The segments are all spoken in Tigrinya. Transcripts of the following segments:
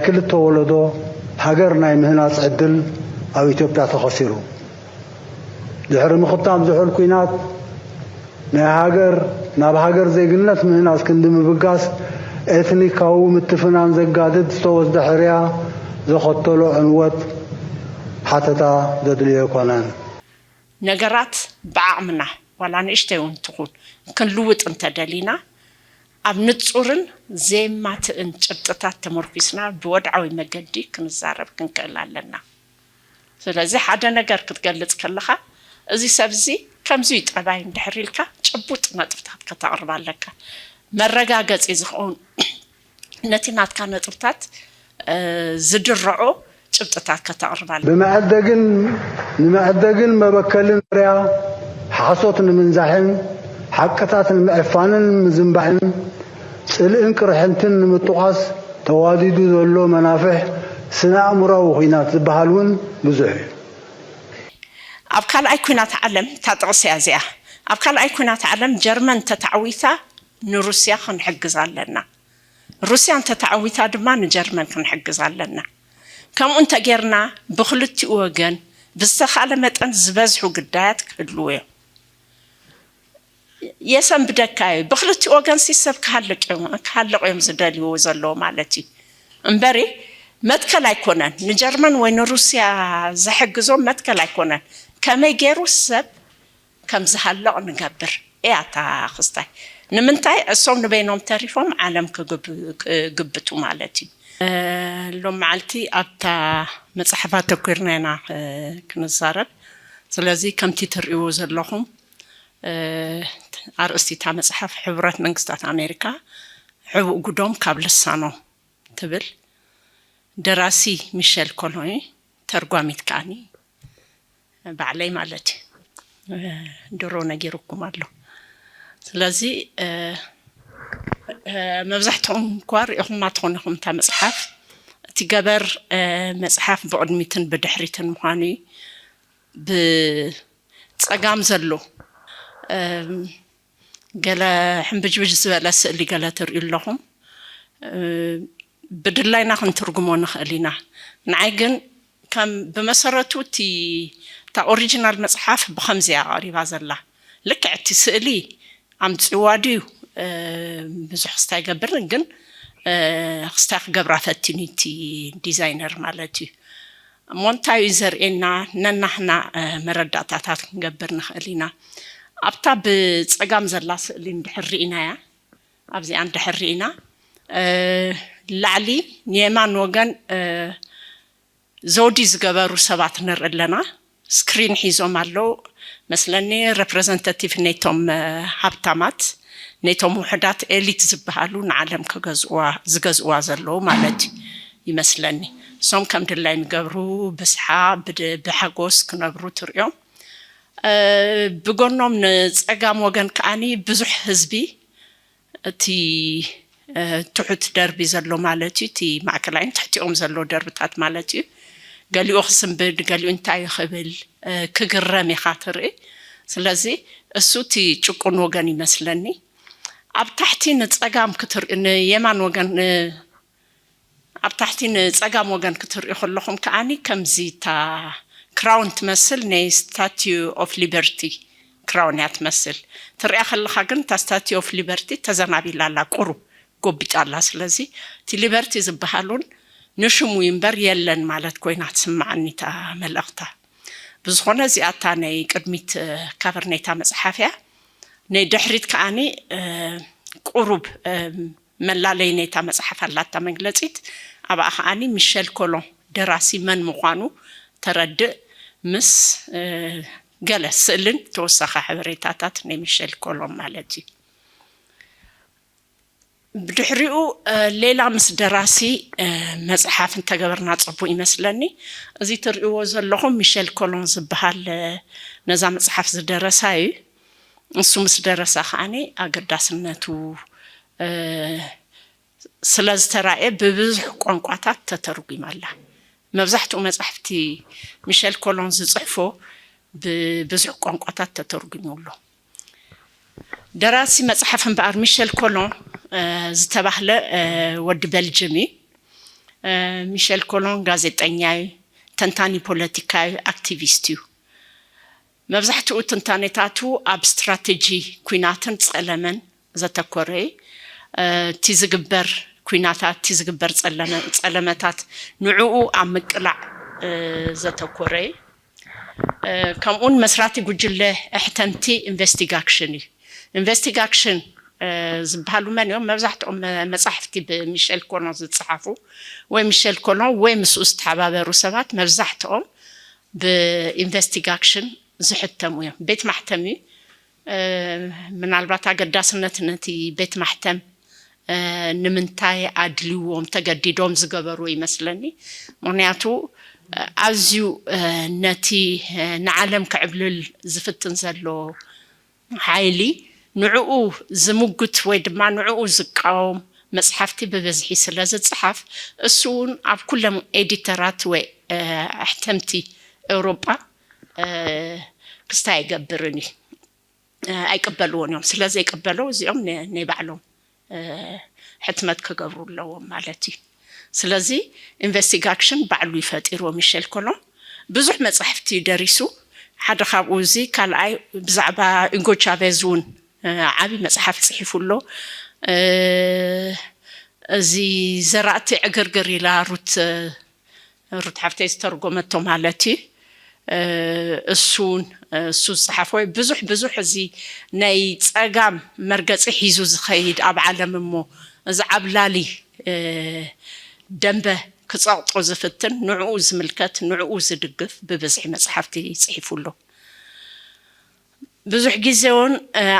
ክልተ ወለዶ ሃገር ናይ ምህናጽ ዕድል ኣብ ኢትዮጵያ ተኸሲሩ። ድሕሪ ምኽታም ዝሑል ኲናት ናይ ሃገር ናብ ሃገር ዜግነት ምህናጽ ክንዲ ምብጋስ ኤትኒካዊ ምትፍናን ዘጋድድ ዝተወስደ ሕርያ ዘኸተሎ ዕንወት ሓተታ ዘድልዮ ኣይኮነን። ነገራት ብዓቕምና ዋላ ንእሽተይ እውን ትኹን ክንልውጥ እንተደሊና ኣብ ንጹርን ዘየማትእን ጭብጥታት ተመርኩስና ብወድዓዊ መገዲ ክንዛረብ ክንክእል ኣለና። ስለዚ ሓደ ነገር ክትገልጽ ከለኻ እዚ ሰብ እዚ ከምዚ እዩ ጠባይ እንድሕር ኢልካ ጭቡጥ ነጥብታት ከተቕርብ ኣለካ። መረጋገጺ ዝኸውን ነቲ ናትካ ነጥብታት ዝድርዖ ጭብጥታት ከተቕርብ ኣለካ። ብመዐደግን ንመዐደግን መበከልን ርያ ሓሶት ንምንዛሕን ሓቅታት ንምዕፋንን ምዝንባዕን ጽልእን ቅርሕንትን ንምጥቋስ ተዋዲዱ ዘሎ መናፍሕ ስነ ኣእምራዊ ኹናት ዝበሃል እውን ብዙሕ እዩ። ኣብ ካልኣይ ኩናት ዓለም እታ ጥቕሲ እያ እዚኣ። ኣብ ካልኣይ ኩናት ዓለም ጀርመን እንተተዓዊታ ንሩስያ ክንሕግዝ ኣለና። ሩስያ እንተተዓዊታ ድማ ንጀርመን ክንሕግዝ ኣለና። ከምኡ እንተጌርና ብክልቲኡ ወገን ብዝተኻለ መጠን ዝበዝሑ ግዳያት ክህልዉ እዮም። የሰንብደካ እዩ። ብክልቲኡ ወገን ሲ ሰብ ክሃልቅ እዮም ክሃልቅ እዮም ዝደልይዎ ዘለዉ ማለት እዩ። እምበሪ መትከል ኣይኮነን ንጀርመን ወይ ንሩስያ ዘሕግዞም መትከል ኣይኮነን። ከመይ ገይሩ ሰብ ከም ዝሃልቕ ንገብር እያ እታ ክስታይ። ንምንታይ እሶም ንበይኖም ተሪፎም ዓለም ክግብ- ክግብቱ ማለት እዩ። ሎም መዓልቲ ኣብታ መፅሓፍ ኣተኲርና ኢና ክንዛረብ። ስለዚ ከምቲ ትርእይዎ ዘለኹም ኣርእስቲ እታ መፅሓፍ ሕቡራት መንግስታት ኣሜሪካ ሕቡእ ጉዶም ካብ ልሳኖም ትብል። ደራሲ ሚሸል ኮሎኒ፣ ተርጓሚት ከዓኒ ባዕለይ ማለት እዩ። ድሮ ነጊሩኩም ኣሎ። ስለዚ መብዛሕትኦም እኳ ሪኢኹማ ትኾኑ ኢኹም እታ መፅሓፍ። እቲ ገበር መፅሓፍ ብቕድሚትን ብድሕሪትን ምዃኑ እዩ። ብፀጋም ዘሎ ገለ ሕንብጅብጅ ዝበለ ስእሊ ገለ ትርእዩ ኣለኹም። ብድላይና ክንትርጉሞ ንኽእል ኢና። ንዓይ ግን ከም ብመሰረቱ እቲ እታ ኦሪጂናል መፅሓፍ ብኸምዚ እያ ቀሪባ ዘላ። ልክዕ እቲ ስእሊ ኣምፅዋ ድዩ ብዙሕ ክስታይ ገብርን ግን ክስታይ ክገብራ ፈቲኑ እቲ ዲዛይነር ማለት እዩ። እሞ እንታይ እዩ ዘርእየና? ነናህና መረዳእታታት ክንገብር ንኽእል ኢና። ኣብታ ብፀጋም ዘላ ስእሊ እንድሕር ርኢናያ ኣብዚኣ እንድሕር ርኢና ላዕሊ ንየማን ወገን ዘውዲ ዝገበሩ ሰባት ንርኢ ኣለና። ስክሪን ሒዞም ኣለዉ መስለኒ። ሬፕሬዘንታቲቭ ነቶም ሃብታማት ነቶም ውሕዳት ኤሊት ዝበሃሉ ንዓለም ዝገዝእዋ ዘለዉ ማለት እዩ ይመስለኒ። እሶም ከም ድላይ ንገብሩ ብስሓ ብሓጎስ ክነብሩ ትርእዮም። ብጎኖም ንፀጋም ወገን ከዓኒ ብዙሕ ህዝቢ እቲ ትሑት ደርቢ ዘሎ ማለት እዩ። እቲ ማእከላይን ትሕቲኦም ዘሎ ደርብታት ማለት እዩ። ገሊኡ ክስንብድ፣ ገሊኡ እንታይ ክብል ክግረም ኢኻ ትርኢ። ስለዚ እሱ እቲ ጭቁን ወገን ይመስለኒ። ኣብ ታሕቲ ንጸጋም ክትርኢ ንየማን ወገን ኣብ ታሕቲ ንጸጋም ወገን ክትርእዩ ከለኹም ከዓኒ ከምዚ እታ ክራውን ትመስል ናይ ስታቲዩ ኦፍ ሊበርቲ ክራውን እያ ትመስል። ትሪኣ ከለኻ ግን እታ ስታቲዩ ኦፍ ሊበርቲ ተዘናቢላ ኣላ፣ ቁሩብ ጎቢጣ ኣላ። ስለዚ እቲ ሊበርቲ ዝበሃል እውን ንሽሙ እዩ እምበር የለን ማለት ኮይና ትስምዓኒ እታ መልእኽታ። ብዝኾነ እዚኣ እታ ናይ ቅድሚት ካቨር ናይታ መፅሓፍ እያ። ናይ ድሕሪት ከዓኒ ቁሩብ መላለይ ናይታ መፅሓፍ ኣላታ መግለፂት። ኣብኣ ከዓኒ ሚሸል ኮሎን ደራሲ መን ምዃኑ ተረድእ ምስ ገለ ስእልን ተወሳኺ ሓበሬታታት ናይ ሚሸል ኮሎን ማለት እዩ። ብድሕሪኡ ሌላ ምስ ደራሲ መፅሓፍ እንተገበርና ፅቡቅ ይመስለኒ። እዚ ትርእይዎ ዘለኹም ሚሸል ኮሎን ዝበሃል ነዛ መፅሓፍ ዝደረሳ እዩ። እሱ ምስ ደረሳ ከዓኒ ኣገዳስነቱ ስለ ዝተራእየ ብብዙሕ ቋንቋታት ተተርጒማ ኣላ። መብዛሕትኡ መጻሕፍቲ ሚሸል ኮሎን ዝጽሕፎ ብብዙሕ ቋንቋታት ተተርጒሙ ኣሎ። ደራሲ መጽሓፍ እምበኣር ሚሸል ኮሎን ዝተባህለ ወዲ በልጅም እዩ። ሚሸል ኮሎን ጋዜጠኛ እዩ፣ ተንታኒ ፖለቲካ እዩ፣ ኣክቲቪስት እዩ። መብዛሕትኡ ትንታኔታቱ ኣብ ስትራቴጂ ኲናትን ጸለመን ዘተኮረ እዩ። እቲ ዝግበር ኲናታት፣ እቲ ዝግበር ጸለመ- ጸለመታት ንዕኡ ኣብ ምቅላዕ ዘተኮረ እዩ። ከምኡውን መስራቲ ጉጅለ ኣሕተምቲ ኢንቨስቲጋክሽን እዩ። ኢንቨስቲጋክሽን ዝበሃሉ መን እዮም? መብዛሕትኦም መ- መጻሕፍቲ ብሚሸል ኮሎን ዝጸሓፉ ወይ ሚሸል ኮሎን ወይ ምስኡ ዝተሓባበሩ ሰባት መብዛሕትኦም ብኢንቨስቲጋክሽን ዝሕተሙ እዮም። ቤት ማሕተም እዩ። ምናልባት ኣገዳስነት ነቲ ቤት ማሕተም ንምንታይ ኣድልዎም ተገዲዶም ዝገበሩ ይመስለኒ። ምክንያቱ ኣዝዩ ነቲ ንዓለም ክዕብልል ዝፍትን ዘሎ ሓይሊ ንዕኡ ዝምጉት ወይ ድማ ንዕኡ ዝቃወም መፅሓፍቲ ብብዝሒ ስለ ዝፀሓፍ እሱ እውን ኣብ ኩሎም ኤዲተራት ወይ ኣሕተምቲ ኤውሮጳ ክስታይ ኣይገብርን እዩ። ኣይቅበልዎን እዮም። ስለ ዘይቅበልዎ እዚኦም ናይ ባዕሎም ሕትመት ክገብሩ ኣለዎም ማለት እዩ። ስለዚ ኢንቨስቲጋክሽን ባዕሉ ይፈጢርዎ ሚሸል ኮሎን ብዙሕ መፃሕፍቲ እዩ ደሪሱ። ሓደ ካብኡ እዚ ካልኣይ ብዛዕባ ኢጎ ቻቬዝ እውን ዓብዪ መፅሓፍ ፅሒፉ ኣሎ። እዚ ዘራእቲ ዕግርግር ኢላ ሩት ሩት ሓፍተይ ዝተርጎመቶ ማለት እዩ። እሱን እሱ ዝፀሓፎ ብዙሕ ብዙሕ እዚ ናይ ፀጋም መርገፂ ሒዙ ዝኸይድ ኣብ ዓለም እሞ እዚ ዓብላሊ ደንበ ክፀቕጦ ዝፍትን ንዕኡ ዝምልከት ንዕኡ ዝድግፍ ብብዝሒ መፅሓፍቲ ይፅሒፉ ኣሎ። ብዙሕ ግዜ እውን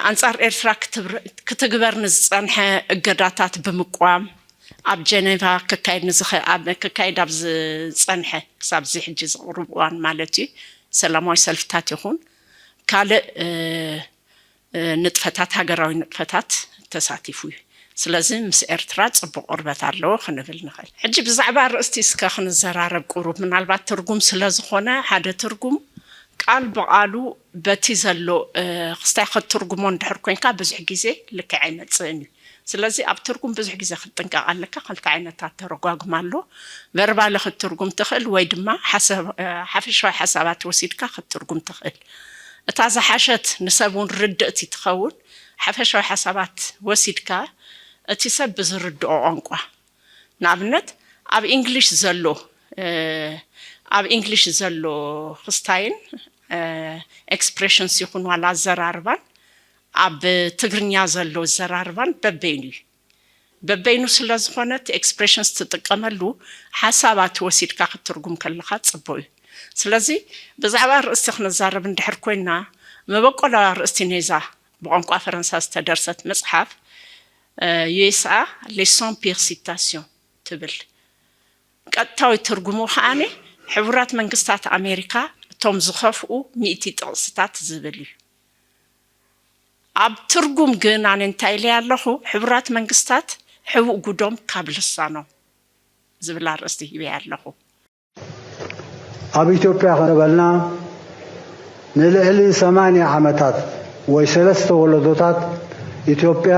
ኣንጻር ኤርትራ ክትግበር ንዝጸንሐ እገዳታት ብምቅዋም ኣብ ጀኔቫ ክካየድ ንዝኽኣብ ክካየድ ኣብ ዝጸንሐ ክሳብ እዚ ሕጂ ዝቕርብ እዋን ማለት እዩ ሰላማዊ ሰልፍታት ይኹን ካልእ ንጥፈታት ሃገራዊ ንጥፈታት ተሳቲፉ እዩ። ስለዚ ምስ ኤርትራ ጽቡቕ ቅርበት ኣለዎ ክንብል ንኽእል። ሕጂ ብዛዕባ ኣርእስቲ እስከ ክንዘራረብ ቁሩብ ምናልባት ትርጉም ስለ ዝኾነ ሓደ ትርጉም ቃል ብቓሉ በቲ ዘሎ ክስታይ ክትትርጉሞ እንድሕር ኮንካ ብዙሕ ግዜ ልክዕ ኣይመጽእን እዩ። ስለዚ ኣብ ትርጉም ብዙሕ ግዜ ክትጥንቀቕ ኣለካ። ክልተ ዓይነት ኣተረጓጉማ ኣሎ። ቨርባሊ ክትትርጉም ትኽእል ወይ ድማ ሓፈሻዊ ሓሳባት ወሲድካ ክትትርጉም ትኽእል። እታ ዝሓሸት ንሰብ እውን ርድእቲ ትኸውን ሓፈሻዊ ሓሳባት ወሲድካ እቲ ሰብ ብዝርድኦ ቋንቋ ንኣብነት ኣብ ኢንግሊሽ ዘሎ ኣብ ኢንግሊሽ ዘሎ ክስታይን ኤክስፕሬሽንስ ይኹን ዋላ ኣዘራርባን ኣብ ትግርኛ ዘሎ ኣዘራርባን በበይኑ እዩ። በበይኑ ስለ ዝኾነ እቲ ኤክስፕሬሽንስ ትጥቀመሉ ሓሳባት ወሲድካ ክትትርጉም ከለኻ ጽቡቕ እዩ። ስለዚ ብዛዕባ ኣርእስቲ ክንዛረብ እንድሕር ኮይና መበቆላዊ ኣርእስቲ ነዛ ብቋንቋ ፈረንሳ ዝተደርሰት መጽሓፍ ዩኤስኣ ሌሶን ፒር ሲታሲዮን ትብል። ቀጥታዊ ትርጉሙ ከዓኒ ሕቡራት መንግስታት ኣሜሪካ እቶም ዝኸፍኡ ሚእቲ ጥቕስታት ዝብል እዩ። ኣብ ትርጉም ግን ኣነ እንታይ ኢለ ኣለኹ? ሕቡራት መንግስታት ሕቡእ ጉዶም ካብ ልሳኖም ዝብል ኣርእስቲ ሂበ ኣለኹ። ኣብ ኢትዮጵያ ከነበልና ንልዕሊ ሰማንያ ዓመታት ወይ ሰለስተ ወለዶታት ኢትዮጵያ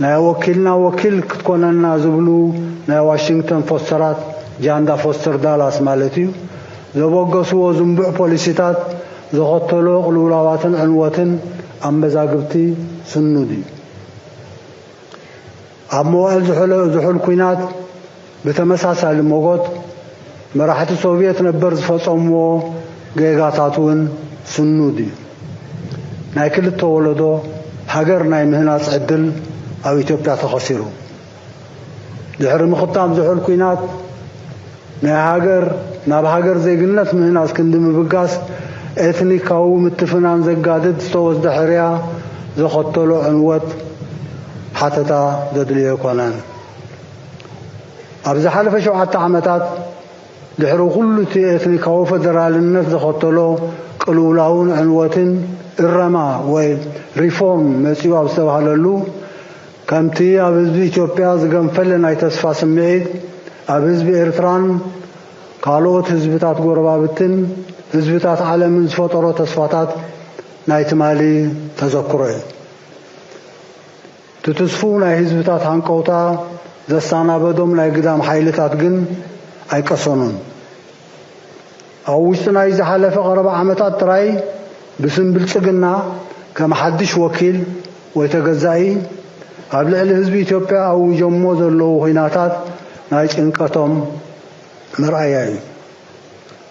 ናይ ወኪልና ወኪል ክትኮነና ዝብሉ ናይ ዋሽንግተን ፎስተራት ጃንዳ ፎስተር ዳላስ ማለት እዩ ዘበገስዎ ዝንቡዕ ፖሊሲታት ዘኸተሎ ቅልውላዋትን ዕንወትን ኣብ መዛግብቲ ስኑድ እዩ። ኣብ መዋእል ዝሑል ኲናት ብተመሳሳሊ ሞጎት መራሕቲ ሶቭየት ነበር ዝፈጸምዎ ጌጋታት እውን ስኑድ እዩ። ናይ ክልተ ወለዶ ሃገር ናይ ምህናጽ ዕድል ኣብ ኢትዮጵያ ተኸሲሩ። ድሕሪ ምኽታም ዝሑል ኲናት ናይ ሃገር ናብ ሃገር ዜግነት ምህናጽ ክንዲ ምብጋስ ኤትኒካዊ ምትፍናን ዘጋድድ ዝተወስደ ሕርያ ዘኸተሎ ዕንወት ሓተታ ዘድልዮ ኣይኮነን። ኣብ ዝሓለፈ ሸውዓተ ዓመታት ድሕሪ ኩሉ እቲ ኤትኒካዊ ፈደራልነት ዘኸተሎ ቅልውላውን ዕንወትን እረማ ወይ ሪፎርም መጺኡ ኣብ ዝተባህለሉ ከምቲ ኣብ ህዝቢ ኢትዮጵያ ዝገንፈለ ናይ ተስፋ ስምዒት ኣብ ህዝቢ ኤርትራን ካልኦት ህዝብታት ጎረባብትን ህዝብታት ዓለምን ዝፈጠሮ ተስፋታት ናይ ትማሊ ተዘክሮ እዩ። እቲ ትስፉው ናይ ህዝብታት ሃንቀውታ ዘሰናበዶም ናይ ግዳም ሓይልታት ግን ኣይቀሰኑን። ኣብ ውሽጢ ናይ ዝሓለፈ ቀረባ ዓመታት ጥራይ ብስም ብልጽግና ከም ሓድሽ ወኪል ወይ ተገዛኢ ኣብ ልዕሊ ህዝቢ ኢትዮጵያ ኣውጆሞ ዘለዉ ኲናታት ናይ ጭንቀቶም መርኣያ እዩ።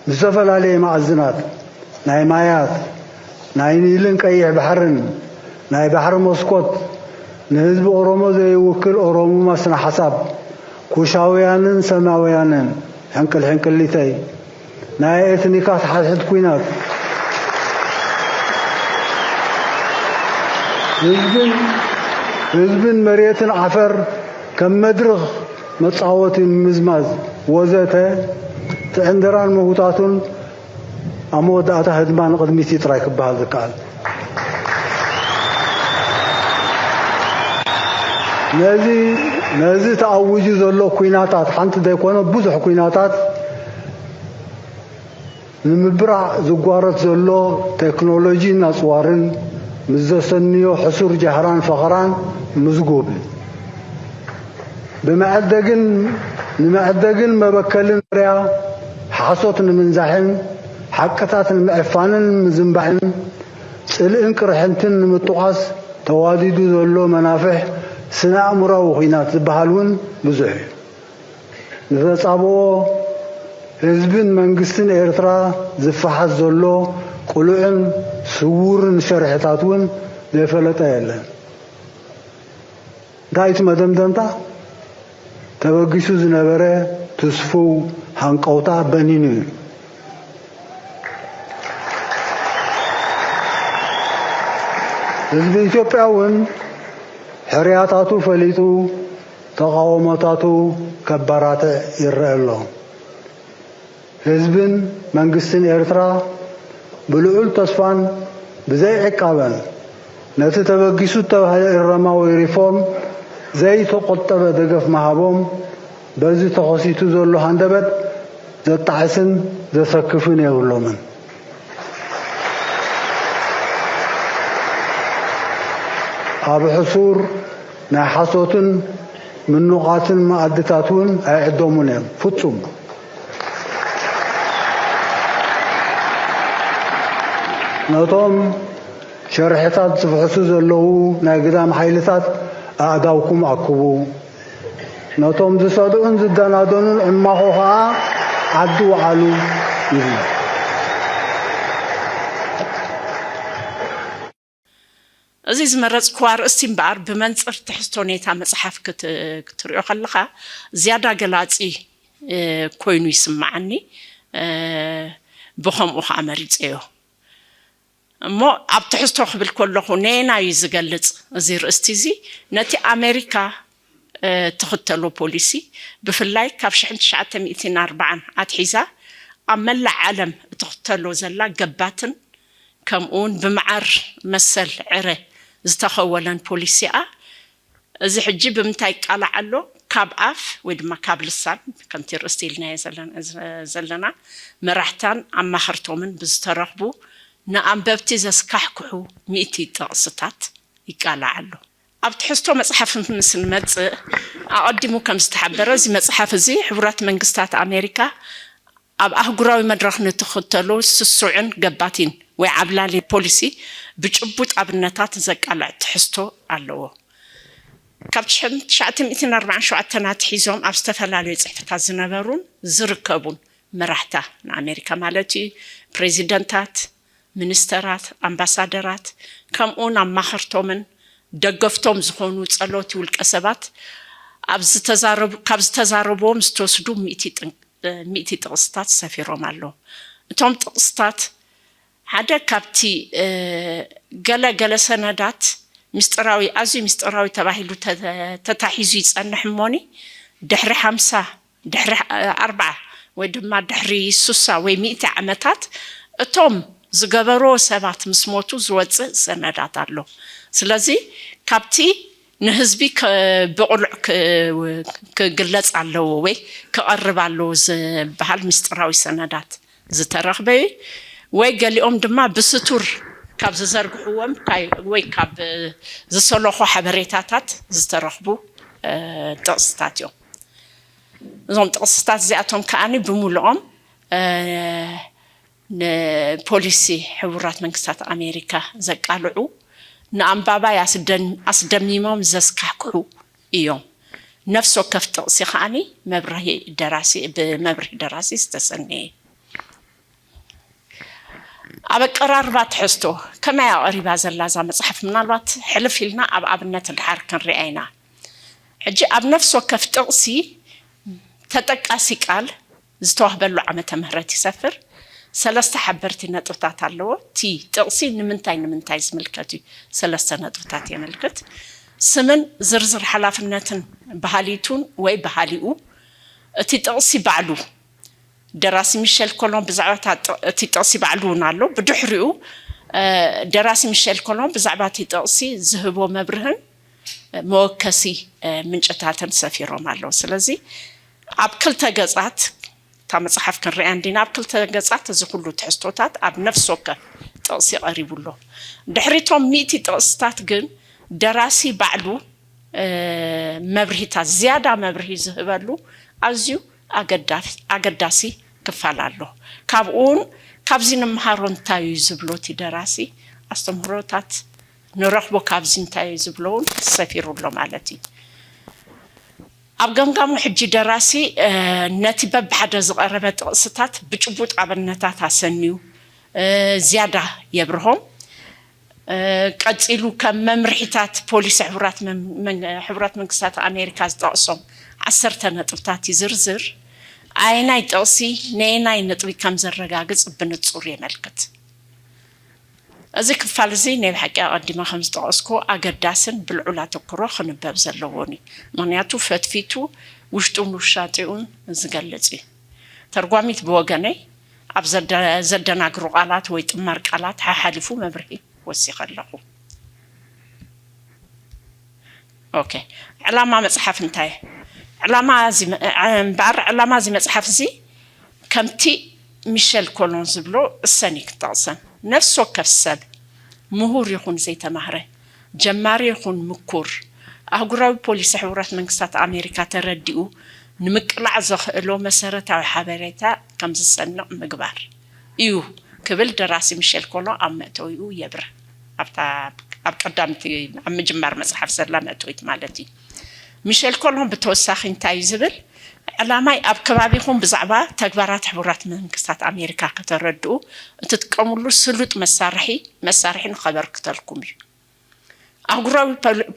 ብዝተፈላለየ መኣዝናት ናይ ማያት፣ ናይ ኒልን ቀይሕ ባሕርን፣ ናይ ባሕሪ መስኮት፣ ንህዝቢ ኦሮሞ ዘይውክል ኦሮሙማ ስነ ሓሳብ፣ ኩሻውያንን ሰማውያንን፣ ሕንቅል ሕንቅሊተይ፣ ናይ ኤትኒካት ሓድሕድ ኲናት፣ ህዝብን ህዝብን መሬትን ዓፈር ከም መድርኽ መጻወቲ ምምዝማዝ ወዘተ፣ እቲ ዕንደራን ምህውታቱን ኣብ መወዳእታ ህድማ ንቕድሚት እዩ ጥራይ ክበሃል ዝከኣል። ነዚ ነዚ ተኣዊጁ ዘሎ ኲናታት ሓንቲ ዘይኮነ ብዙሕ ኲናታት ንምብራዕ ዝጓረት ዘሎ ቴክኖሎጂን ኣጽዋርን ምስ ዘሰንዮ ሕሱር ጃህራን ፈኸራን ምዝጉብ። ብመዐደግን ንመዐደግን መበከልን ርያ ሓሶት ንምንዛሕን ሓቅታት ንምዕፋንን ምዝንባዕን ጽልእን ቅርሕንትን ንምጥቋስ ተዋዲዱ ዘሎ መናፍሕ ስነ ኣእምራዊ ኹናት ዝበሃል እውን ብዙሕ እዩ። ንተጻብኦ ህዝብን መንግስትን ኤርትራ ዝፈሓስ ዘሎ ቅሉዕን ስዉርን ሸርሕታት እውን ዘይፈለጠ የለን። እንታይ እቲ መደምደምታ? ተበጊሱ ዝነበረ ትስፉው ሃንቀውታ በኒኑ እዩ። ህዝቢ ኢትዮጵያ እውን ሕርያታቱ ፈሊጡ ተቓውሞታቱ ከባራትዕ ይረአ ኣሎ። ህዝብን መንግስትን ኤርትራ ብልዑል ተስፋን ብዘይ ዕቃበን ነቲ ተበጊሱ እተባህለ እረማዊ ሪፎርም ዘይተቆጠበ ደገፍ ምሃቦም በዚ ተኸሲቱ ዘሎ ሃንደበት ዘጣዕስን ዘሰክፍን የብሎምን። ኣብ ሕሱር ናይ ሓሶትን ምኑቓትን መኣድታት እውን ኣይዕደሙን እዮም። ፍጹም። ነቶም ሸርሕታት ዝፍሕሱ ዘለዉ ናይ ግዳም ሓይልታት ኣእዳውኩም ኣክቡ። ነቶም ዝሰድዑን ዝደናደኑን ዕማኾ ኸኣ ዓዲ ውዓሉ ይብል። እዚ ዝመረጽክዎ ኣርእስቲ እምበኣር ብመንጽር ትሕዝቶ ኔታ መጽሓፍ ክት- ክትሪኦ ከለኻ ዝያዳ ገላጺ እ፣ ኮይኑ ይስምዓኒ። እ፣ ብኸምኡ ኸዓ መሪጸዮ። እሞ ኣብ ትሕዝቶ ክብል ከለኹ ነየናይ እዩ ዝገልጽ እዚ ርእስቲ እዚ? ነቲ ኣሜሪካ እ፣ ትኽተሎ ፖሊሲ ብፍላይ ካብ ሽሕን ትሽዓተ ሚእትን ኣርባዓን ኣትሒዛ ኣብ መላእ ዓለም እትኽተሎ ዘላ ገባትን ከምኡውን ብመዓር መሰል ዕረ ዝተኸወለን ፖሊሲኣ እዚ ሕጂ ብምንታይ ይቃላዕ ኣሎ? ካብ ኣፍ ወይ ድማ ካብ ልሳን ከምቲ ርእስቲ ኢልናዮ ዘለና መራሕታን ኣማኸርቶምን ብዝተረኽቡ ንኣንበብቲ ዘስካሕክሑ ሚእቲ ጥቕስታት ይቃላዕ ኣሎ። ኣብ ትሕዝቶ መጽሓፍ ምስ ንመጽእ፣ ኣቐዲሙ ከም ዝተሓበረ፣ እዚ መጽሓፍ እዚ ሕቡራት መንግስታት ኣሜሪካ ኣብ ኣህጉራዊ መድረኽ ንትኽተሎ ስሱዕን ገባቲን ወይ ዓብላሊ ፖሊሲ ብጭቡጥ ኣብነታት ዘቃልዕ ትሕዝቶ ኣለዎ። ካብ ሽሕን ትሽዓተ ሚእትን ኣርባዓን ሸውዓተን ኣትሒዞም ኣብ ዝተፈላለዩ ጽሕፈታት ዝነበሩን ዝርከቡን መራሕታ ንኣሜሪካ ማለት እዩ፣ ፕሬዚደንታት፣ ሚኒስተራት፣ ኣምባሳደራት፣ ከምኡውን ኣማኸርቶምን ደገፍቶም ዝኾኑ ጸለውቲ ውልቀ ሰባት ኣብ ዝተዛረቡ- ካብ ዝተዛረብዎም ዝተወስዱ ሚእቲ ጥን- ሚእቲ ጥቕስታት ሰፊሮም ኣለዉ። እቶም ጥቕስታት ሓደ ካብቲ ገለ ገለ ሰነዳት ምስጢራዊ ኣዝዩ ምስጢራዊ ተባሂሉ ተታሒዙ ይጸንሕ እሞኒ ድሕሪ ሓምሳ ድሕሪ ኣርብዓ ወይ ድማ ድሕሪ ሱሳ ወይ ሚእቲ ዓመታት እቶም ዝገበርዎ ሰባት ምስ ሞቱ ዝወጽእ ሰነዳት ኣሎ። ስለዚ ካብቲ ንህዝቢ ብቕሉዕ ክግለጽ ኣለዎ ወይ ክቐርብ ኣለዎ ዝበሃል ምስጢራዊ ሰነዳት ዝተረኽበ እዩ። ወይ ገሊኦም ድማ ብስቱር ካብ ዝዘርግሕዎም ወይ ካብ ዝሰለኹ ሓበሬታታት ዝተረኽቡ ጥቕስታት እዮም። እዞም ጥቕስታት እዚኣቶም ከዓኒ ብምሉኦም ንፖሊሲ ሕቡራት መንግስታት ኣሜሪካ ዘቃልዑ፣ ንኣንባባይ ኣስደሚሞም ዘስካሕክሑ እዮም። ነፍሲ ወከፍ ጥቕሲ ከዓኒ መብርሂ ደራሲ ብመብርሂ ደራሲ ዝተሰነየ። ኣብ ኣቀራርባ ትሕዝቶ ከመይ ኣቐሪባ ዘላ እዛ መፅሓፍ ምናልባት ሕልፍ ኢልና ኣብ ኣብነት ድሓር ክንሪኣ ኢና። ሕጂ ኣብ ነፍሲ ወከፍ ጥቕሲ ተጠቃሲ ቃል ዝተዋህበሉ ዓመተ ምህረት ይሰፍር። ሰለስተ ሓበርቲ ነጥብታት ኣለዎ። እቲ ጥቕሲ ንምንታይ ንምንታይ ዝምልከት እዩ፣ ሰለስተ ነጥብታት የመልክት። ስምን ዝርዝር ሓላፍነትን ባህሊቱን ወይ ባህሊኡ፣ እቲ ጥቕሲ ባዕሉ ደራሲ ሚሸል ኮሎን ብዛዕባ እቲ ጥቕሲ ባዕሉ እውን ኣሎ። ብድሕሪኡ ደራሲ ሚሸል ኮሎን ብዛዕባ እቲ ጥቕሲ ዝህቦ መብርህን መወከሲ ምንጭታትን ሰፊሮም ኣለዉ። ስለዚ ኣብ ክልተ ገጻት እታ መጽሓፍ ክንሪኣ እንዲና፣ ኣብ ክልተ ገጻት እዚ ኩሉ ትሕዝቶታት ኣብ ነፍሲ ወከፍ ጥቕሲ ቀሪቡ ኣሎ። ድሕሪቶም ሚእቲ ጥቕስታት ግን ደራሲ ባዕሉ መብርሂታት፣ ዝያዳ መብርሂ ዝህበሉ ኣዝዩ ኣገዳሲ ክፋል ኣሎ። ካብኡውን ካብዚ ንምሃሮ እንታይ እዩ ዝብሎ እቲ ደራሲ፣ ኣስተምህሮታት ንረኽቦ ካብዚ እንታይ እዩ ዝብሎ እውን ሰፊሩ ኣሎ ማለት እዩ። ኣብ ገምጋሙ ሕጂ ደራሲ ነቲ በብሓደ ዝቐረበ ጥቕስታት ብጭቡጥ ኣብነታት ኣሰንዩ ዝያዳ የብርሆም። ቀጺሉ ከም መምርሒታት ፖሊሲ ሕቡራት መንግስታት ኣሜሪካ ዝጠቕሶም ዓሰርተ ነጥብታት ይዝርዝር። ኣየናይ ጥቕሲ ነየናይ ነጥቢ ከም ዘረጋግጽ ብንጹር የመልክት። እዚ ክፋል እዚ ናይ ብሓቂ ኣቐዲመ ከም ዝጠቐስኩ ኣገዳስን ብልዑል ኣተኩሮ ክንበብ ዘለዎን እዩ። ምኽንያቱ ፈትፊቱ ውሽጡን ውሻጢኡን ዝገልጽ እዩ። ተርጓሚት ብወገነይ ኣብ ዘደናግሩ ቃላት ወይ ጥማር ቃላት ሓሓሊፉ መብርሂ ወሲኸ ኣለኹ። ኦኬ፣ ዕላማ መጽሓፍ እንታይ? ዕላማ እዚ እምበኣር ዕላማ እዚ መጽሓፍ እዚ ከምቲ ሚሸል ኮሎን ዝብሎ እሰን እዩ ክጠቕሰን። ነፍሲ ወከፍ ሰብ ምሁር ይኹን ዘይተማህረ፣ ጀማሪ ይኹን ምኩር፣ ኣህጉራዊ ፖሊሲ ሕቡራት መንግስታት ኣሜሪካ ተረዲኡ ንምቅላዕ ዘኽእሎ መሰረታዊ ሓበሬታ ከም ዝሰንቕ ምግባር እዩ ክብል ደራሲ ሚሸል ኮሎን ኣብ መእተዊኡ የብርህ። ኣብታ ኣብ ቀዳምቲ ኣብ ምጅማር መጽሓፍ ዘላ መእተዊት ማለት እዩ። ሚሸል ኮሎን ብተወሳኺ እንታይ እዩ ዝብል? ዕላማይ ኣብ ከባቢኹም ብዛዕባ ተግባራት ሕቡራት መንግስታት ኣሜሪካ ከተረድኡ እትጥቀምሉ ስሉጥ መሳርሒ መሳርሒ ንኸበርክተልኩም እዩ። ኣህጉራዊ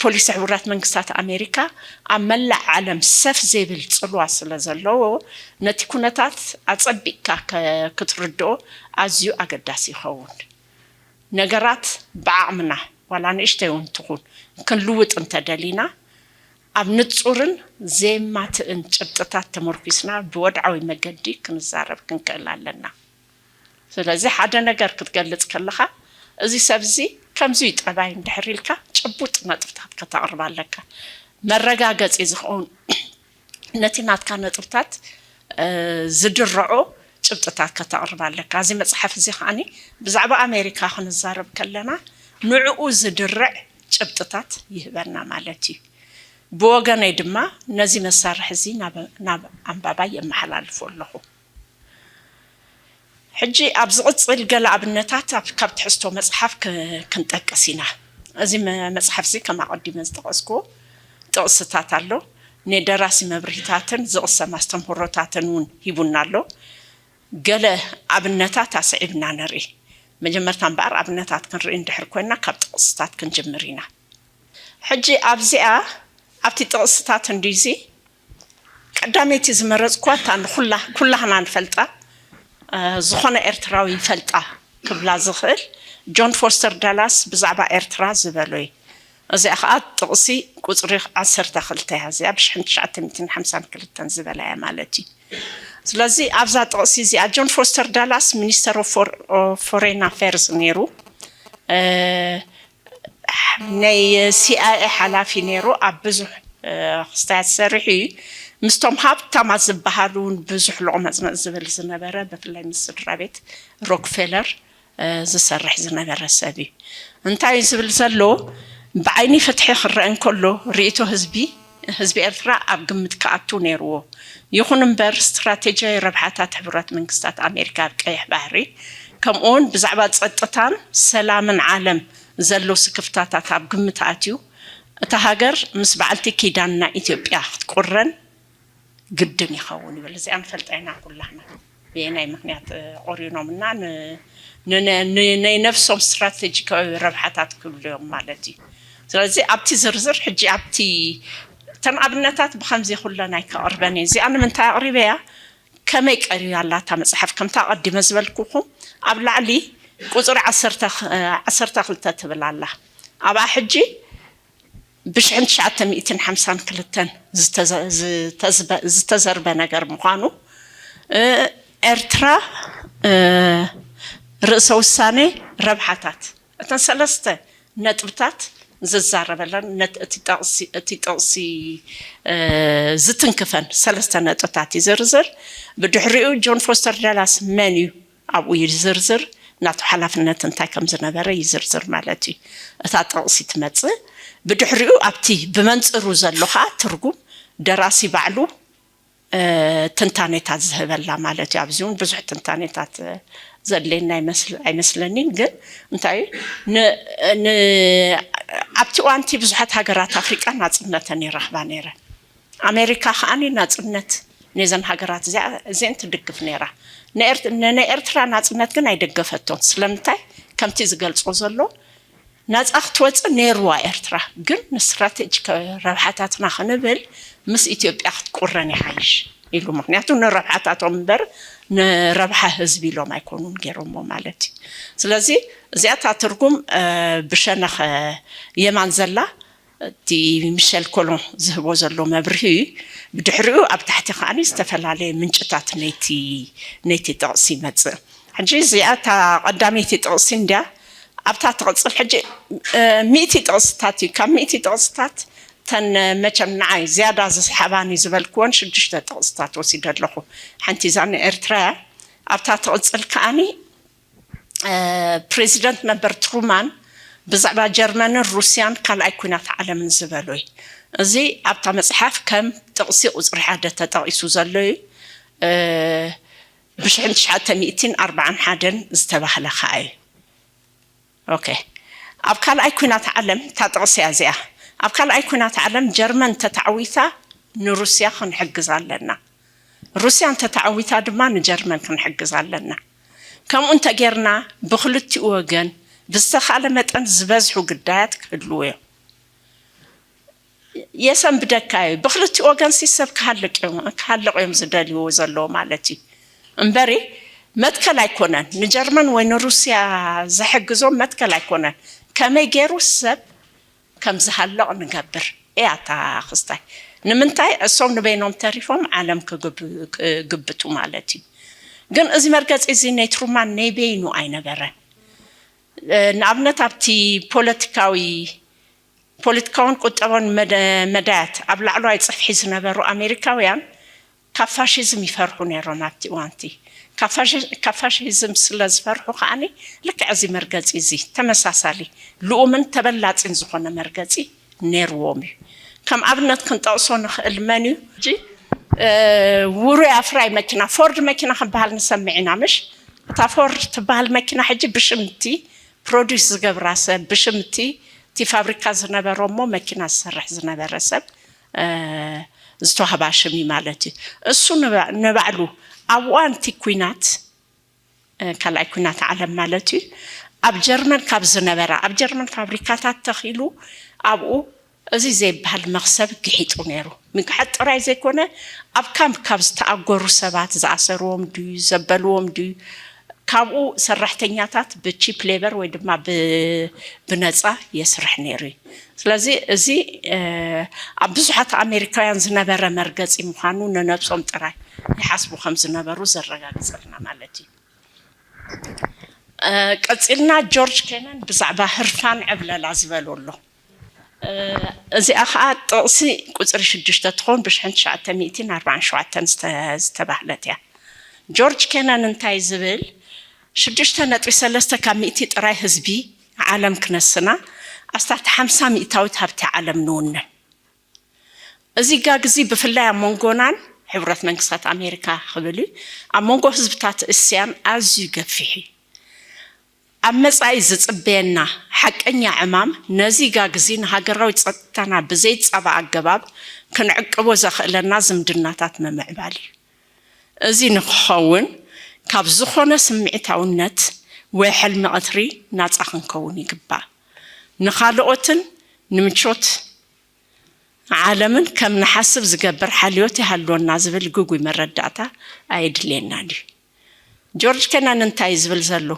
ፖሊሲ ሕቡራት መንግስታት ኣሜሪካ ኣብ መላእ ዓለም ሰፍ ዘይብል ጽልዋ ስለ ዘለዎ ነቲ ኩነታት ኣጸቢቕካ ክትርድኦ ኣዝዩ ኣገዳሲ ይኸውን። ነገራት ብዓቕምና ዋላ ንእሽተይ እውን ትኹን ክንልውጥ እንተደሊና ኣብ ንጹርን ዘየማትእን ጭብጥታት ተመርኲስና ብወድዓዊ መገዲ ክንዛረብ ክንክእል ኣለና። ስለዚ ሓደ ነገር ክትገልጽ ከለኻ እዚ ሰብ እዚ ከምዚ እዩ ጠባይ እንድሕር ኢልካ ጭቡጥ ነጥብታት ከተቕርብ ኣለካ። መረጋገጺ ዝኸውን ነቲ ናትካ ነጥብታት ዝድርዖ ጭብጥታት ከተቕርብ ኣለካ። እዚ መጽሓፍ እዚ ከዓኒ ብዛዕባ ኣሜሪካ ክንዛረብ ከለና ንዕኡ ዝድርዕ ጭብጥታት ይህበና ማለት እዩ። ብወገነይ ድማ ነዚ መሳርሒ እዚ ናብ ኣንባባይ የመሓላልፎ ኣለኹ። ሕጂ ኣብ ዝቕጽል ገለ ኣብነታት ካብ ትሕዝቶ መጽሓፍ ክንጠቅስ ኢና። እዚ መጽሓፍ እዚ ከም ኣቐዲመ ዝጠቐስኩዎ ጥቕስታት ኣሎ። ናይ ደራሲ መብርሂታትን ዝቕሰም ኣስተምህሮታትን እውን ሂቡና ኣሎ። ገለ ኣብነታት ኣስዒብና ንርኢ። መጀመርታ እምበኣር ኣብነታት ክንርኢ እንድሕር ኮይና ካብ ጥቕስታት ክንጅምር ኢና። ሕጂ ኣብዚኣ ኣብቲ ጥቕስታት እንድዚ ቀዳመይቲ ዝመረጽኳ እታ ንኹላ ኩላህና ንፈልጣ ዝኾነ ኤርትራዊ ይፈልጣ ክብላ ዝኽእል ጆን ፎስተር ዳላስ ብዛዕባ ኤርትራ ዝበሎ እዩ። እዚኣ ኸዓ ጥቕሲ ቁጽሪ ዓሰርተ ክልተ እያ። እዚኣ ብሽሕን ትሽዓተ ሚእትን ሓምሳን ክልተን ዝበላ እያ ማለት እዩ። ስለዚ ኣብዛ ጥቕሲ እዚኣ ጆን ፎስተር ዳላስ ሚኒስተር ኦፍ ፎሬን ኣፌርስ ነይሩ። ናይ ሲኣይኤ ሓላፊ ነይሩ። ኣብ ብዙሕ ክስታያት ሰሪሑ እዩ። ምስቶም ሃብታማት ዝበሃሉ እውን ብዙሕ ሎቕመጽመጽ ዝብል ዝነበረ ብፍላይ ምስ ስድራ ቤት ሮክፌለር ዝሰርሕ ዝነበረ ሰብ እዩ። እንታይ እዩ ዝብል ዘሎ? ብዓይኒ ፍትሒ ክረአ እንከሎ ርእይቶ ህዝቢ ህዝቢ ኤርትራ ኣብ ግምት ክኣቱ ነይርዎ። ይኹን እምበር፣ ስትራቴጂያዊ ረብሓታት ሕቡራት መንግስታት ኣሜሪካ ኣብ ቀይሕ ባሕሪ፣ ከምኡውን ብዛዕባ ጸጥታን ሰላምን ዓለም ዘሎ ስክፍታታት ኣብ ግምት ኣትዩ፣ እታ ሃገር ምስ በዓልቲ ኪዳንና ኢትዮጵያ ክትቁረን ግድን ይኸውን ይብል። እዚኣ ንፈልጣ ኢና ኩላህና። ብየናይ ምክንያት ቆሪኖምና፣ ናይ ነፍሶም ስትራቴጂካዊ ረብሓታት ክብሉ እዮም ማለት እዩ። ስለዚ ኣብቲ ዝርዝር ሕጂ ኣብቲ እተን ኣብነታት ብከምዚ ኩለን ኣይከቕርበን እየ። እዚኣ ንምንታይ ኣቕሪበያ? ከመይ ቀሪያ ኣላ እታ መፅሓፍ? ከምታ ኣቐዲመ ዝበልኩኹም ኣብ ላዕሊ ቁፅሪ ዓሰርተ ክልተ ትብል ኣላ። ኣብኣ ሕጂ ብሽሕን ትሽዓተ ሚእትን ሓምሳን ክልተን ዝተዘርበ ነገር ምዃኑ፣ ኤርትራ፣ ርእሰ ውሳኔ፣ ረብሓታት፣ እተን ሰለስተ ነጥብታት ዝዛረበለን እቲ ጥቕሲ ዝትንክፈን ሰለስተ ነጥብታት ይዝርዝር። ብድሕሪኡ ጆን ፎስተር ደላስ መን እዩ ኣብኡ ይዝርዝር፣ ናቱ ሓላፍነት እንታይ ከም ዝነበረ ይዝርዝር ማለት እዩ። እታ ጥቕሲ ትመጽእ። ብድሕሪኡ ኣብቲ ብመንጽሩ ዘሎ ኸኣ ትርጉም ደራሲ ባዕሉ ትንታኔታት ዝህበላ ማለት እዩ። ኣብዚ እውን ብዙሕ ትንታኔታት ዘድልየና ኣይመስለኒን። ግን እንታይ ኣብቲ እዋንቲ ብዙሓት ሃገራት ኣፍሪቃ ናጽነተን ይረኽባ ነይረን። ኣሜሪካ ከኣ ናጽነት ነዘን ሃገራት እዚኣን ትድግፍ ነይራ። ንኤርትራ ናጽነት ግን ኣይደገፈቶን። ስለምንታይ? ከምቲ ዝገልጾ ዘሎ፣ ነጻ ክትወጽእ ነይርዋ ኤርትራ፣ ግን ንስትራቴጂክ ረብሓታትና ክንብል ምስ ኢትዮጵያ ክትቁረን ይሓይሽ ኢሉ። ምክንያቱ ንረብሓታቶም እምበር ንረብሓ ህዝቢ ኢሎም ኣይኮኑን ገይሮሞ ማለት እዩ። ስለዚ እዚኣታ ትርጉም ብሸነኸ የማን ዘላ እቲ ሚሸል ኮሎን ዝህቦ ዘሎ መብርሂ እዩ። ብድሕሪኡ ኣብ ታሕቲ ከኣ ዝተፈላለየ ምንጭታት ነይቲ ጥቕሲ ይመጽእ። ሕጂ እዚኣ እታ ቀዳመይቲ ጥቕሲ እንድያ። ኣብታ ትቕጽል ሕጂ ሚእቲ ጥቕስታት እዩ። ካብ ሚእቲ ጥቕስታት ተን መቸም ንዓይ ዝያዳ ዝስሓባኒ ዝበልክወን ሽዱሽተ ጥቕስታት ወሲደ ኣለኹ። ሓንቲ እዛ ንኤርትራ እያ። ኣብታ ትቕጽል ከኣኒ ፕሬዚደንት ነበር ትሩማን ብዛዕባ ጀርመንን ሩስያን ካልኣይ ኩናት ዓለምን ዝበሎ እዩ። እዚ ኣብታ መፅሓፍ ከም ጥቕሲ ቁፅሪ ሓደ ተጠቒሱ ዘሎ እዩ። ብሽሕን ትሽዓተ ሚእትን ኣርባዓን ሓደን ዝተባህለ ከዓ እዩ። ኦኬ፣ ኣብ ካልኣይ ኩናት ዓለም፣ እታ ጥቕሲ እያ እዚኣ፣ ኣብ ካልኣይ ኩናት ዓለም ጀርመን ተታዕዊታ ንሩስያ ክንሕግዝ ኣለና። ሩስያ እንተተዓዊታ ድማ ንጀርመን ክንሕግዝ ኣለና። ከምኡ እንተጌርና ብክልቲኡ ወገን ብዝተኻእለ መጠን ዝበዝሑ ግዳያት ክህልዉ እዮም። የሰንብደካ እዩ። ብክልቲኡ ወገን ሲ ሰብ ክሃልቅ እዮም፣ ክሃልቕ እዮም ዝደልይዎ ዘለዉ ማለት እዩ። እምበሪ መትከል ኣይኮነን። ንጀርመን ወይ ንሩስያ ዘሕግዞም መትከል ኣይኮነን። ከመይ ገይሩ ሰብ ከም ዝሃልቕ ንገብር እያ እታ ክስታይ። ንምንታይ እሶም ንበይኖም ተሪፎም ዓለም ክግብ-፣ ክግብቱ ማለት እዩ። ግን እዚ መርገጺ እዚ ናይ ትሩማን ናይ በይኑ ኣይነበረን። እ፣ ንኣብነት ኣብቲ ፖለቲካዊ፣ ፖለቲካውን ቁጠባውን መደ-፣ መዳያት ኣብ ላዕለዋይ ጽፍሒ ዝነበሩ ኣሜሪካውያን ካብ ፋሽዝም ይፈርሑ ነይሮም ኣብቲ እዋንቲ። ካብ ፋሽ-፣ ካብ ፋሽዝም ስለ ዝፈርሑ ከኣኒ ልክዕ እዚ መርገጺ እዚ ተመሳሳሊ ልኡምን ተበላጺን ዝኾነ መርገጺ ነይርዎም እዩ። ከም ኣብነት ክንጠቕሶ ንኽእል መን እዩ? ሕጂ፣ እ፣ ውሩይ ኣፍራይ መኪና፣ ፎርድ መኪና ክበሃል ንሰምዕ ኢና፣ ምሽ? እታ ፎርድ ትበሃል መኪና ሕጂ ብሽምቲ ፕሮዲስ ዝገብራ ሰብ፣ ብሽምቲ እቲ ፋብሪካ ዝነበሮ እሞ መኪና ዝሰርሕ ዝነበረ ሰብ፣ እ፣ ዝተዋህባ ሽም እዩ ማለት እዩ። እሱ ንባ-፣ ንባዕሉ ኣብ እዋን እቲ ኲናት፣ እ፣ ካልኣይ ኲናት ዓለም ማለት እዩ፣ ኣብ ጀርመን ካብ ዝነበራ፣ ኣብ ጀርመን ፋብሪካታት ተኺሉ ኣብኡ እዚ ዘይበሃል መኽሰብ ግሒጡ ነይሩ። ምግሓጥ ጥራይ ዘይኮነ፣ ኣብ ካምፕ ካብ ዝተኣገሩ ሰባት፣ ዝኣሰርዎም ድዩ፣ ዘበልዎም ድዩ፣ ካብኡ ሰራሕተኛታት ብቺፕ ሌበር ወይ ድማ ብ-፣ ብነጻ የስርሕ ነይሩ እዩ። ስለዚ እዚ፣ እ፣ ኣብ ብዙሓት ኣሜሪካውያን ዝነበረ መርገጺ ምዃኑ ንነብሶም ጥራይ ይሓስቡ ከም ዝነበሩ ዘረጋግጸልና ማለት እዩ። እ፣ ቀጺልና ጆርጅ ኬነን ብዛዕባ ህርፋን ዕብለላ ዝበሎ ኣሎ። እ፣ እዚኣ ኸኣ ጥቕሲ ቁጽሪ ሽዱሽተ ትኾን፣ ብሽሕን ትሽዓተ ሚእትን ኣርባዓን ሸውዓተን ዝተ-፣ ዝተባህለት እያ። ጆርጅ ኬነን እንታይ ዝብል፣ ሽዱሽተ ነጥቢ ሰለስተ ካብ ሚእቲ ጥራይ ህዝቢ ዓለም ክነስና፣ ኣስታት ሓምሳ ሚእታዊት ሃብቲ ዓለም ንውንን። እዚ ጋግ እዚ ብፍላይ ኣብ መንጎናን ሕብረት መንግስታት ኣሜሪካ ክብል እዩ፣ ኣብ መንጎ ህዝብታት እስያን ኣዝዩ ገፊሕ እዩ። ኣብ መጻኢ ዝጽበየና ሓቀኛ ዕማም ነዚ ጋግ እዚ ንሃገራዊ ጸጥታና ብዘይጻባእ ኣገባብ ክንዕቅቦ ዘኽእለና ዝምድናታት ምምዕባል እዩ። እዚ ንክኸውን ካብ ዝኾነ ስምዒታውነት ወይ ሕልሚ ቀትሪ ናጻ ክንከውን ይግባእ። ንኻልኦትን ንምቾት ዓለምን ከም ንሓስብ ዝገብር ሓልዮት ይሃልወና ዝብል ግጉይ መረዳእታ ኣየድልየናን እዩ። ጆርጅ ኬነን እንታይ እዩ ዝብል ዘሎ?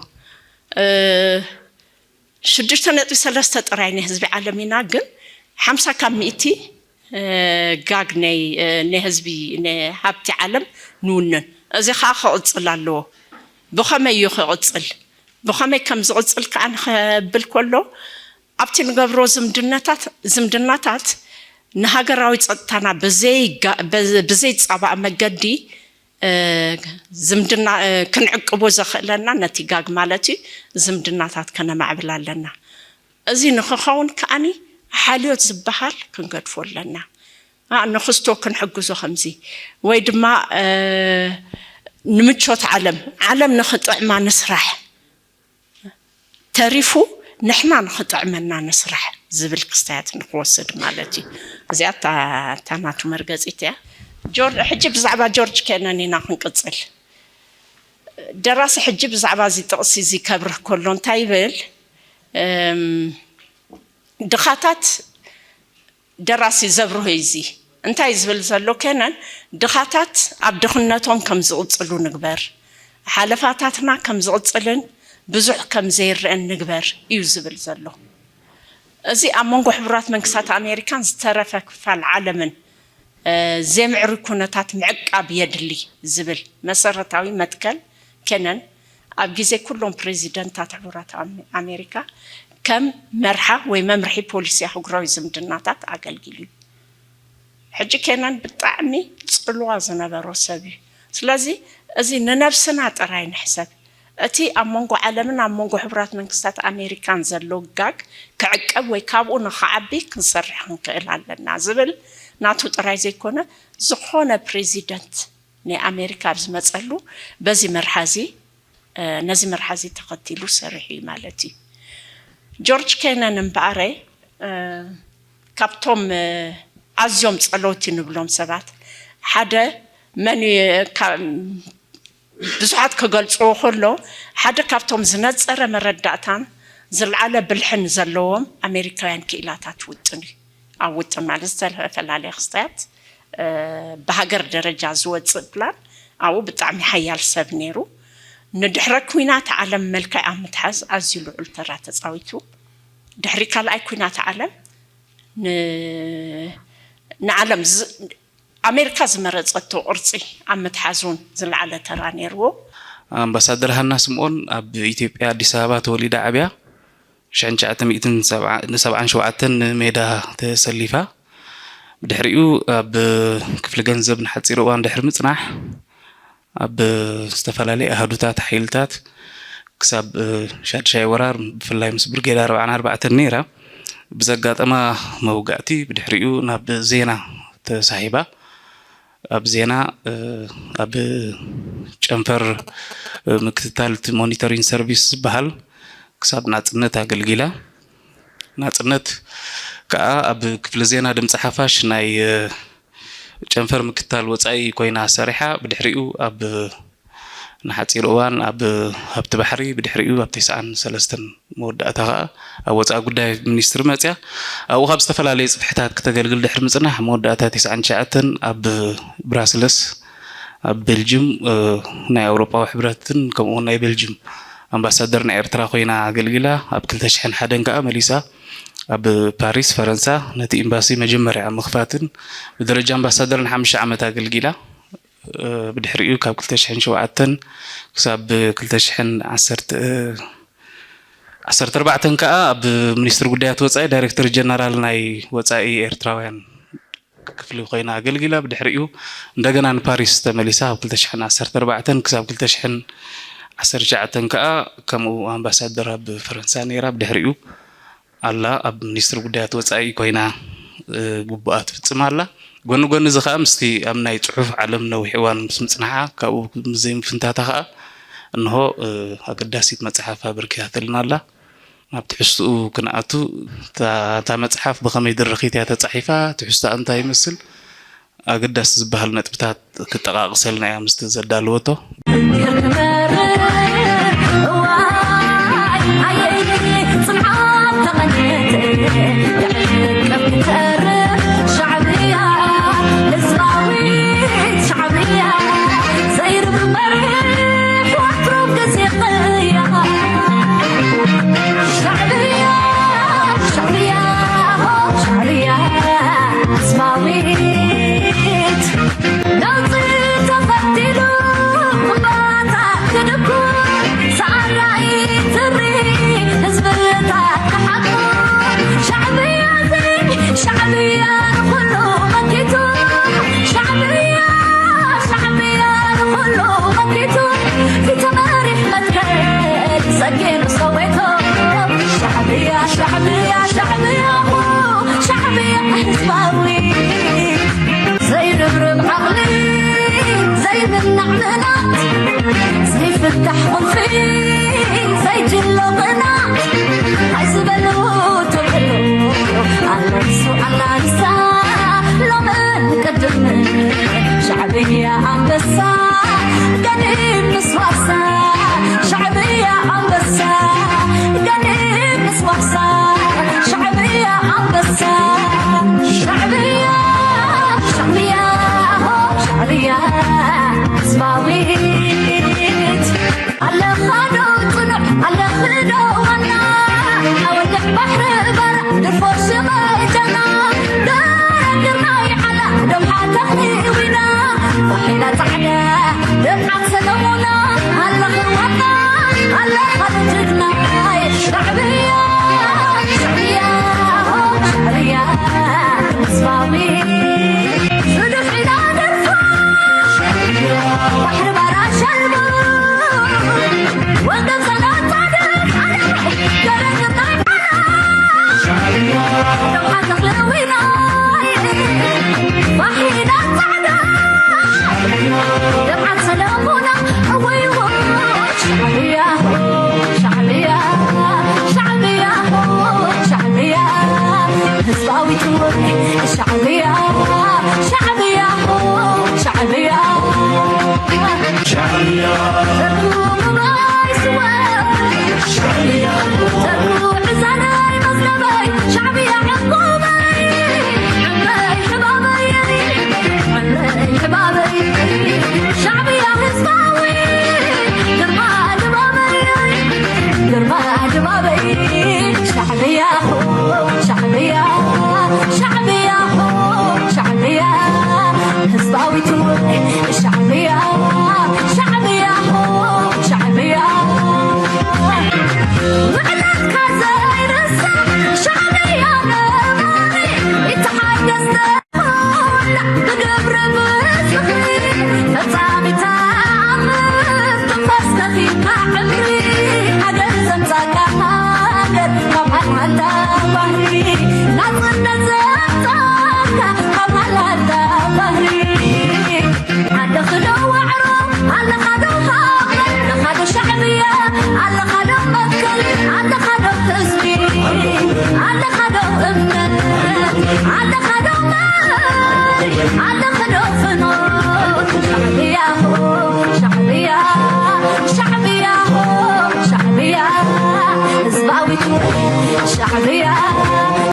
ሽዱሽተ ነጥቢ ሰለስተ ጥራይ ናይ ህዝቢ ዓለም ኢና፣ ግን ሓምሳ ካብ ሚእቲ ጋግ ናይ ህዝቢ ሃብቲ ዓለም ንውንን። እዚ ከዓ ክቕፅል ኣለዎ። ብኸመይ እዩ ክቕፅል? ብኸመይ ከም ዝቕፅል ከዓ ንኸብል ከሎ ኣብቲ ንገብሮ ዝምድናታት ዝምድናታት ንሃገራዊ ፀጥታና ብዘይጻባእ መገዲ ዝምድና ክንዕቅቦ ዘኽእለና ነቲ ጋግ ማለት እዩ ዝምድናታት ከነማዕብል ኣለና። እዚ ንክኸውን ከዓኒ ሓልዮት ዝበሃል ክንገድፎ ኣለና። ንክስቶ ክንሕግዞ ከምዚ ወይ ድማ ንምቾት ዓለም ዓለም ንክጥዕማ ንስራሕ ተሪፉ ንሕና ንኽጥዕመና ንስራሕ ዝብል ክስታያት ንክወስድ ማለት እዩ። እዚኣ እታ ናቱ መርገፂት እያ። ሕጂ ብዛዕባ ጆርጅ ኬነን ኢና ክንቅፅል። ደራሲ ሕጂ ብዛዕባ እዚ ጥቕሲ እዚ ከብርህ ከሎ እንታይ ይብል? ድኻታት ደራሲ ዘብርሆ እዚ እንታይ ዝብል ዘሎ ከነን ድኻታት ኣብ ድኽነቶም ከም ዝቕፅሉ ንግበር፣ ሓለፋታትና ከም ዝቕፅልን ብዙሕ ከም ዘይረአን ንግበር እዩ ዝብል ዘሎ። እዚ ኣብ መንጎ ሕቡራት መንግስታት ኣሜሪካን ዝተረፈ ክፋል ዓለምን ዘይምዕሩይ ኩነታት ምዕቃብ የድሊ ዝብል መሰረታዊ መትከል ከነን ኣብ ግዜ ኩሎም ፕሬዚደንታት ሕቡራት ኣሜሪካ ከም መርሓ ወይ መምርሒ ፖሊሲ ኣህጉራዊ ዝምድናታት ኣገልጊሉ እዩ። ሕጂ ኬነን ብጣዕሚ ፅልዋ ዝነበሮ ሰብ እዩ። ስለዚ እዚ ንነብስና ጥራይ ንሕሰብ። እቲ ኣብ መንጎ ዓለምን ኣብ መንጎ ሕቡራት መንግስታት ኣሜሪካን ዘሎ ጋግ ክዕቀብ ወይ ካብኡ ንክዓቢ ክንሰርሕ ክንክእል ኣለና ዝብል ናቱ ጥራይ ዘይኮነ ዝኾነ ፕሬዚደንት ናይ ኣሜሪካ ኣብ ዝመፀሉ በዚ መርሓ እዚ ነዚ መርሓ እዚ ተኸቲሉ ሰሪሑ እዩ ማለት እዩ። ጆርጅ ኬነን እምበኣረ ካብቶም ኣዝዮም ጸለውቲ ንብሎም ሰባት ሓደ መን ብዙሓት ክገልጽዎ ከሎ ሓደ ካብቶም ዝነጸረ መረዳእታን ዝለዓለ ብልሕን ዘለዎም ኣሜሪካውያን ክኢላታት ውጥን እዩ። ኣብ ውጥን ማለት ዝተፈላለየ ክስታያት ብሃገር ደረጃ ዝወፅእ ፕላን ኣብኡ ብጣዕሚ ሓያል ሰብ ነይሩ። ንድሕረ ኩናት ዓለም መልክዕ ኣብ ምትሓዝ ኣዝዩ ልዑል ተራ ተፃዊቱ። ድሕሪ ካልኣይ ኩናት ዓለም ንዓለም ኣሜሪካ ዝመረፀቶ ቅርፂ ኣብ ምትሓዝ እውን ዝለዓለ ተራ ነይርዎ። ኣምባሳደር ሃና ስምኦን ኣብ ኢትዮጵያ ኣዲስ ኣበባ ተወሊዳ ዓብያ። ሽሕን ትሽዓተ ሚእትን ሰብዓን ሸውዓተን ንሜዳ ተሰሊፋ። ብድሕሪኡ ኣብ ክፍሊ ገንዘብ ንሓፂር እዋን ድሕሪ ምፅናሕ ኣብ ዝተፈላለዩ ኣሃዱታት ሓይልታት ክሳብ ሻድሻይ ወራር ብፍላይ ምስ ብርጌድ ኣርባዓን ኣርባዕተን ነይራ። ብዘጋጠማ መውጋእቲ ብድሕሪኡ ናብ ዜና ተሳሂባ። ኣብ ዜና ኣብ ጨንፈር ምክትታል እቲ ሞኒተሪንግ ሰርቪስ ዝበሃል ክሳብ ናፅነት ኣገልጊላ። ናፅነት ከዓ ኣብ ክፍሊ ዜና ድምፂ ሓፋሽ ናይ ጨንፈር ምክትታል ወፃኢ ኮይና ሰሪሓ። ብድሕሪኡ ኣብ ንሓፂር እዋን ኣብ ሃብቲ ባሕሪ፣ ብድሕሪኡ ኣብ ተስዓን ሰለስተን መወዳእታ ከዓ ኣብ ወፃኢ ጉዳይ ሚኒስትሪ መፅያ። ኣብኡ ካብ ዝተፈላለዩ ፅፍሕታት ክተገልግል ድሕሪ ምፅናሕ መወዳእታ ተስዓን ትሽዓተን ኣብ ብራስለስ ኣብ ቤልጅም ናይ ኣውሮጳዊ ሕብረትን ከምኡ እውን ናይ ቤልጅም ኣምባሳደር ናይ ኤርትራ ኮይና ኣገልጊላ። ኣብ ክልተ ሽሕን ሓደን ከዓ መሊሳ ኣብ ፓሪስ ፈረንሳ ነቲ ኤምባሲ መጀመርያ ምኽፋትን ብደረጃ ኣምባሳደር ንሓሙሽተ ዓመት ኣገልጊላ። ብድሕሪኡ ካብ ክልተ ሽሕን ሸውዓተን ክሳብ ክልተ ሽሕን ዓሰርተ ዓሰርተ ኣርባዕተን ከዓ ኣብ ሚኒስትሪ ጉዳያት ወፃኢ ዳይሬክተር ጀነራል ናይ ወፃኢ ኤርትራውያን ክፍሊ ኮይና ኣገልጊላ። ብድሕሪኡ እንደገና ንፓሪስ ተመሊሳ ካብ ክልተ ሽሕን ዓሰርተ ኣርባዕተን ክሳብ ክልተ ሽሕን ዓሰርተ ትሽዓተን ከዓ ከምኡ ኣምባሳደር ኣብ ፈረንሳ ነይራ። ብድሕሪኡ ኣላ ኣብ ሚኒስትሪ ጉዳያት ወፃኢ ኮይና ግቡኣ ትፍፅም ኣላ። ጎኒ ጎኒ እዚ ከኣ ምስቲ ኣብ ናይ ጽሑፍ ዓለም ነዊሕ እዋን ምስ ምጽንሓ ካብኡ ምስ ዘይምፍንታታ ከኣ እንሆ ኣገዳሲት መጽሓፍ ኣበርኪታትልና ኣላ። ኣብ ትሕዝትኡ ክንኣቱ እታ መጽሓፍ ብኸመይ ድርኺት እያ ተጻሒፋ፣ ትሕዝታ እንታይ ይመስል፣ ኣገዳሲ ዝበሃል ነጥብታት ክጠቓቕሰልና እያ ምስቲ ዘዳለወቶ።